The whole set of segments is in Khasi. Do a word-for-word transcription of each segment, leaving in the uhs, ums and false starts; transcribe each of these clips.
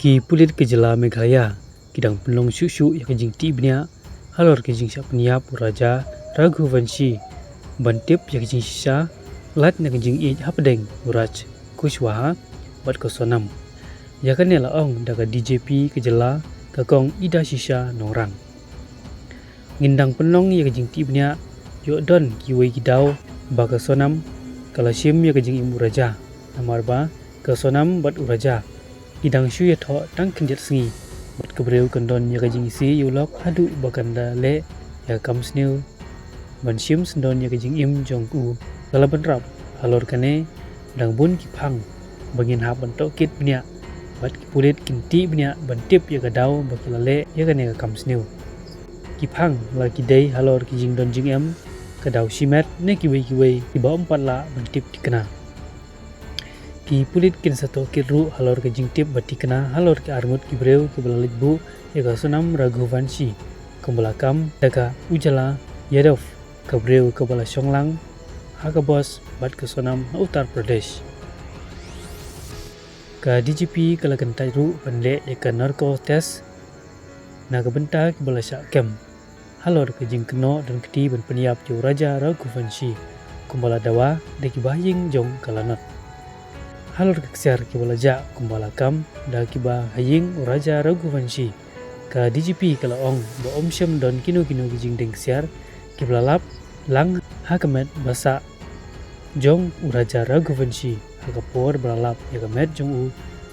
Ki pulit ka jylla Meghalaya ki dang pynlong shuh shuh ïa ka jingtih bniah halor ka jingshah pynïap u Raja Raghuvanshi ban tip ïa ka jingshisha lait na ka jingïeit hapdeng u Raj Kushwaha bad ka Sonam. Ïa kane la ong da ka D G P ka jylla, ka Kong Idashisha Nongrang. Ngin dang pynlong ïa ka jingtih bniah, ïoh don kiwei ki daw ba ka Sonam ka la shim ïa ka jingim u Raja, namar ba ka Sonam bad u Raja ki dang shu ïathoh tang khyndiat sngi, bad ka briew kan don ïa ka jingisih ïa u lok haduh ba kan da leh ïa ka kam sniew ban shim sngewdon ïa ka jingim jong u. Ka la bynrap halor kane, dang bun ki phang ba ngin hap ban tohkit bniah bad ki pulit kin tih bniah ban tip ïa ka daw ba ki la leh ïa kane ka kam sniew. Ki phang la ki dei halor ki jingdon jingem, ka daw shimet ne kiwei kiwei kiba ym pat lah ban tip thikna. Ki pulit kin sa tohkit ruh halor ka jingtip ba thikna halor ki arngut ki briew kiba la leit buh ïa ka Sonam Raghuvanshi, kumba la kam da ka Ujjala Yadav, ka briew kaba la shong lang ha ka bos bad ka Sonam ha Uttar Pradesh. Ka D G P ka la kyntait ruh ban leh ïa ka narco test na ka bynta kiba la shah kem halor ka jingkynnoh don kti ban pynïap ïa u Raja Raghuvanshi, kumba la dawa da kiba ha ïing jong ka lanot. Halor ka ksiar kiba la jah, kumba la kam da kiba ha ïing u Raja Raghuvanshi, ka D G P ka la ong ba ym shym don kino kino ki jingdeng ksiar kiba la lap lang ha ka met ba sah jong u Raja Raghuvanshi ha ka por ba la lap ïa ka met jong u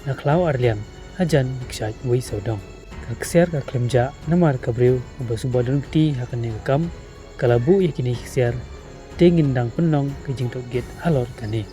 na khlaw arliang hajan ka kshaid wei sawdong. Ka ksiar ka khlem jah namar ka briew ba suba don kti ha kane ka kam ka la buh ïa kine ki ksiar, te ngin dang pynlong ka jingtohkit halor kane.